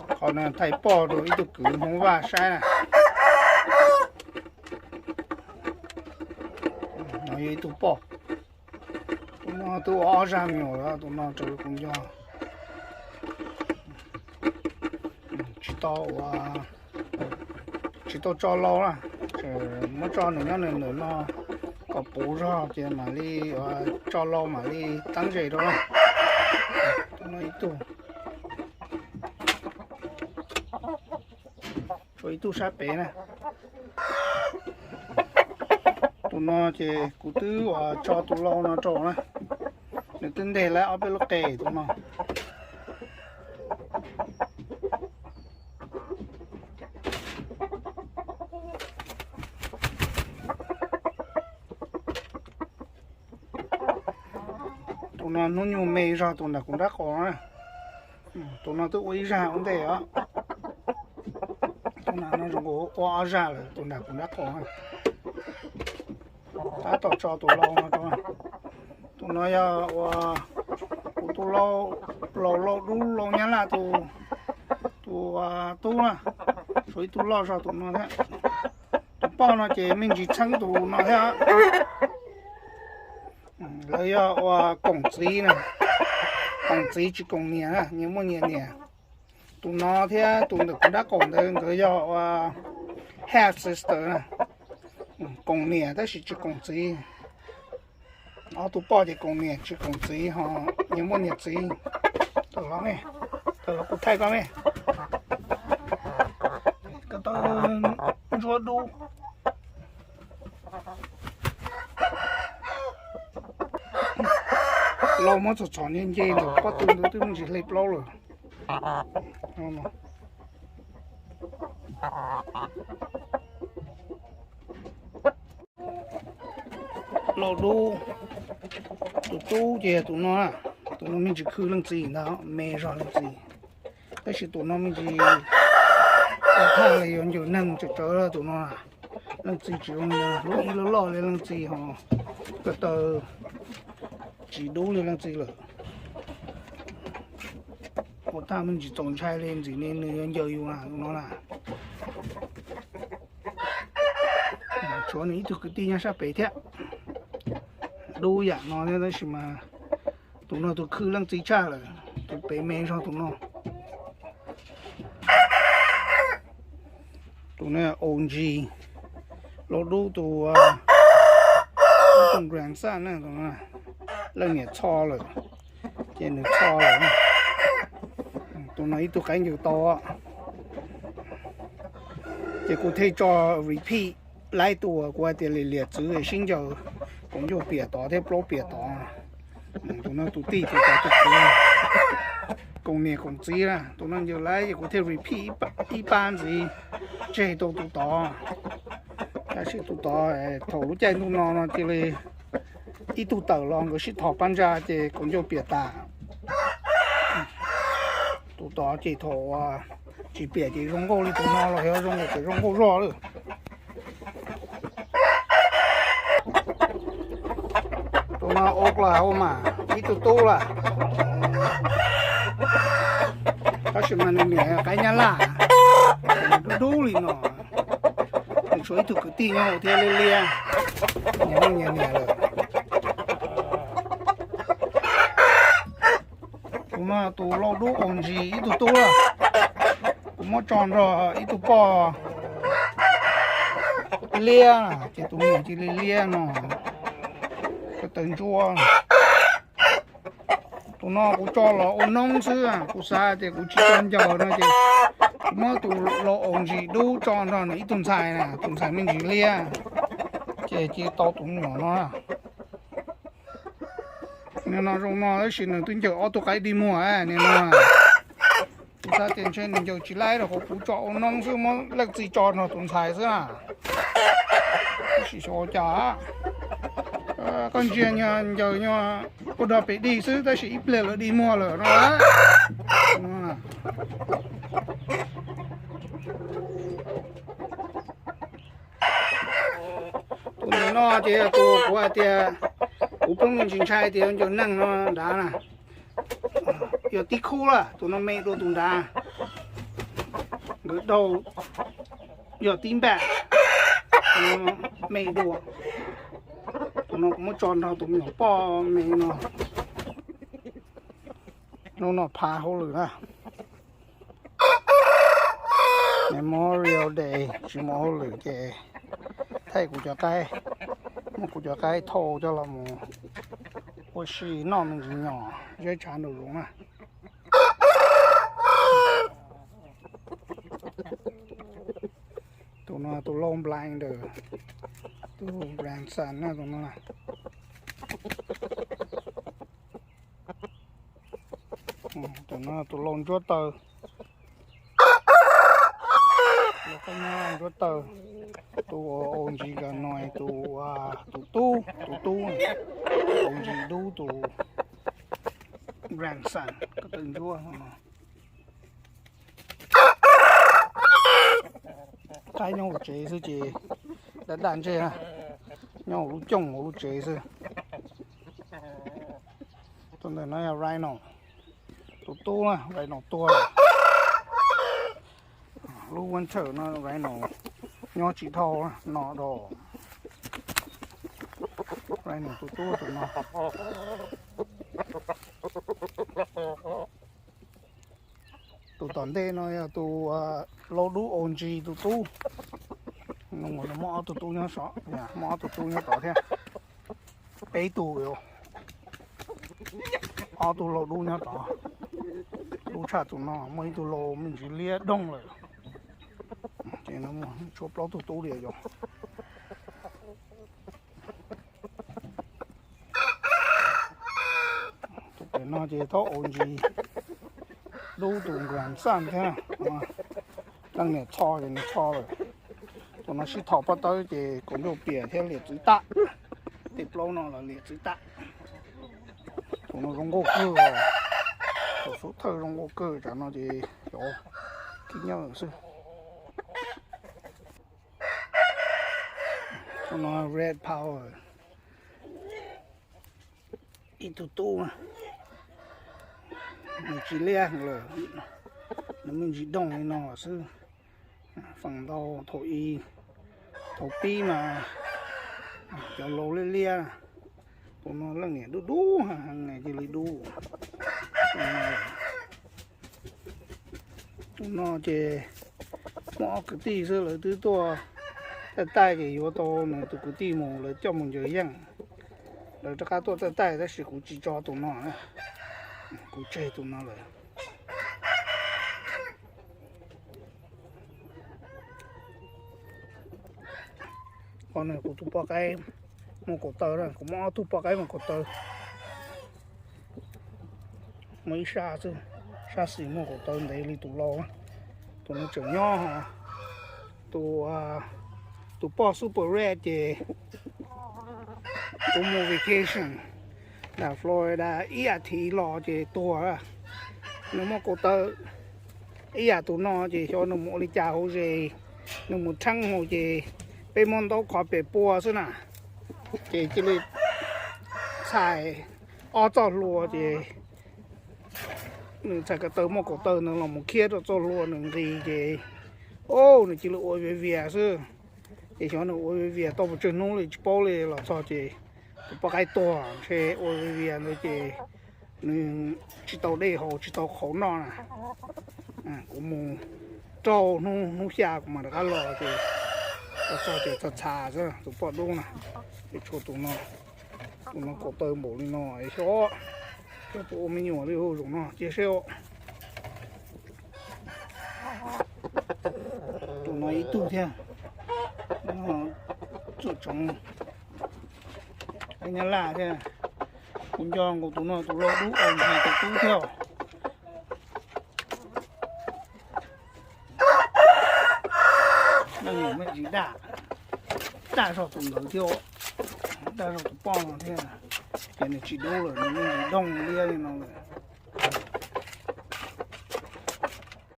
Qhov no thaij poj rau ib tug kwv Hmoob Vaj saib na. No yog ib tug poj. Tus no twb ua ob zaj me nyuam lawm, tus no raws li kuv nco. Tsis tau ua, tsis tau tso lau na, muab tso nws nyob nws ntawm no kom puv zog ces mam li tso lau mam li teeb zes rau na. Tus no ib tug, tshuav ib tug sab pem na. Tus no ces kuv twb ua tso tus lau no rau na, nws twb nteg lawm ob peb lub qe tus no. Tus no hnub nyoog me zog tus nram kuv nrab qaum na. Tus no twb ua ib zaj ua ntej os. Tus no no zoo nkaus ua ob zaj lawm tus nram kuv nrab qaum na. Tab tom tso tus lau no rau. Tus no yog ua kuv tus lau, lau dub lau nyab laj tus, tus tub na, tshuav ib tug loj zog tus no thiab. Tus poj no ces me ntsis txheeb tus no thiab. Lawv yog ua koom txiv na, koom txiv tsis koom niam na, nyias muaj nyias niam. Tus no thiab tus ntawm kuv nrab qaum ntawd nkawd yog ua half sister na, koom niam tab sis tsis koom txiv. Ob tug poj ces koom niam tsis koom txiv ho nyias muaj nyias txiv. Tawm los, tawm los kuv thaij koj me. Koj tau ntsuab dub. Lau muab txhom txhom nce nce ntawm pob tw ntawd twb me ntsis hle plaub lawm. Lau dub, tus tub ces yog tus no, tus no me ntsis khwv leej txiv ntag, me zog leej txiv. Tab sis tus no me ntsis ua thaj li yuav ncaws neeg tsawv tsawv tus no. Leej txiv tsis zoo li lub ib loj loj li leej txiv ho ko taw tsis dub li leej txiv lawm. Ua thaj me ntsis txaus ntshai li ntxim li nws yuav ncaws yus na tus no na. Tshuav nws ib tug kwv tij nyob sab pem thiab, dub yam no thiab tab sis mas tus no tus khwv leej txiv tshaj lawm, tus pem me zog tus no. Tus no O G, lau dub tus, tus grandson na, leej niam txho lawm, ces nws txho lawm. Tus no ib tug qaib ncaws tau, ces kuv thiaj tso repeat laib tus uas kuv hais tias liam liam txwv sib ncaws, kaum ncauj piam tod thiab plaub piam tod. Tus no tus tij tus tod tus kwv, koom niam koom txiv na, tus no ncaws laib ces kuv thiaj repeat ib pab ntxiv tseg tau tus tod. Tab sis tus tod thaum lub caij ntuj no no cia li ib tug tawm los nkawd sib thov pab ntsa ces kaum ncauj piam tas. Tus tod ces thaum tsis piam ces zoo nkauj li tus no los yog zoo nkauj, zoo nkauj zog lawm. Tus no Oklahoma ib tug tub lawm, tab sis mas nws niam qaib Nyab Laj, dub dub li no. Nws tshuav ib tug kwv tij nyob hauv thiab liab liab, nyias muaj nyias niam lawm. Tus no tus lau dub O G ib tug tub lawm, kuv muab tso nrog ib tug poj liab ces tus niam cia li liab no, ko taw ntsuab. Tus no kuv tso los ua noob xwb, kuv xav tias kuv tsis tso ncaws no ces kuv muab tus lau O G dub tso nrog nws ib tug ntxhais na, tus ntxhais me ntsis liab, ces cia tau tus me nyuam no. Nim no zoo no tab sis nws twb ncaws ob tug qaib dig muag nim no. Kuv xav tias ntshe nws ncaws tsis laib rau qhov kuv tso ua noob xwb, muab leej txiv tso nrog tus ntxhais xwb na. Tab sis xyov ua cas, koj ntsia nyuag ncaws nyuag ua dog pem dig xwb tab sis ib pliag lawv dig muag lawm no. Tus nim no ces yog tus kuv hais tias kuv pheej me ntsis ntshai tias yuav ncaws neeg no nrad na. Yog tib khub lawm, tus no me dua tus nrad. Daug yog tib npaj, me dua. Tus no kuv muab tso nrog tus me nyuam poj me no. Hnub no phav hauj lwm na. Memorial Day tsis muaj hauj lwm ces thaij kuv cov qaib, muab kuv cov qaib thau coj los mus ua si noj me ntsis nyom zeb tshav nraum zoov na. Tus no tus lau blinder, tus grandson na tus no. Tus no tus lau ntsuab taw, lau qab nyab ntsuab taw. Tus uas ua ntsis ka no tus, tus tub, tus tub ua ntsis dub tus grandson ko taw ntsuab no. Qaib nyob hauv tsev xwb ces daj daj ntseg, nyob hauv lub cooj hauv lub tsev xwb. Tus ntawm no yog rhino, tus tub na, rhino tuag lawm. Lub winter no rhino nyob tsis dhau no dhau. Rhino tus tub tus no. Tus tom ntej no yog tus lau dub O G tus tub. Muaj ob tug tub nyob saum, muaj ob tug tub nyob tod thiab. Peb tug, ob tug lau dub nyob tod. Dub tshaj tus no, muaj ib tug lau me ntsis liab doog lawm. Ces tshuav plaub tug tub li yog. Tus pem no ces thaub O G dub tus grandson thiab. Leej niam txho ces nws txho lawm. Tus no sib tho pob tawb ces kaus ntsej piam thiab liam txwv tag. Tej plaub no los liam txwv tag. Tus no zoo nkauj kawg os. Tus xub thawj zoo nkauj kawg, tsam no ces cov khib nyiab xwb. Tus no red power, ib tug tub, nws tsis liab heev lawm, nws me ntsis doog li no xwb. Feem ntau thaum i, thaum pib mas cov lau liab liab, tus no leej niam dub dub heev, cia li dub. Tus no ces muaj ob kwv tij xwb, lawv twb tuaj taij taij ces yuav tau nws tus kwv tij mus, lawv coj mus ncaws yeej. Lawv rov qab tuaj taij taij tab sis kuv tsis tso tus no, kuv tseg tus no lawm. Qhov no kuv tus poj qaib muaj kaum taw, kuv muaj ob tug poj qaib muaj kaum taw. Muaj ib sab xwb, sab xis muaj kaum taw ntev li tus lau. Tus no tseem nyob ho. Tus, tus poj super red ces kuv mus vacation nram Florida ib as thiv los ces tuag. Nws muaj kaum taw ib yam tus no ces xyov nws mus ua li cas hauv zes, nws mus theeb hauv ces peb muab ntaub qhov pem pua xwb na, ces cia li txhais ob txoj hlua ces nws txhais ko taw muaj kaum taw ntawd los mus khiab rau txoj hlua nws nqis ces, o, nws cia li ua vias vias xwb. Ces xyov nws ua vias vias tau pes tsawg hnub li tsis paub li los txog ces tus poj qaib tuag ntshe ua vias vias ntawd ces nws tsis tau dej haus tsis tau qhauv noj na. Kuv mus rau hnub, hnub xya kuv mam rov qab los ces los txog ces txhais txhais xwb tus poj dub na. Ces tshuav tus no, tus no kaum taw npaum li no xyov, xyov puas ua me nyuam li hu zaum no cia seb. Tus no ib tug thiab, txuj tsoov nyab laj thiab. Kuv nco nkaus tus no tus lau dub O G tus tub thiab. Leej niam me ntsis daj, daj zog tus ntawd thiab, daj zog tus poj no thiab. Ces nws tsis dub lawm, nws me ntsis doog liab li no lawm.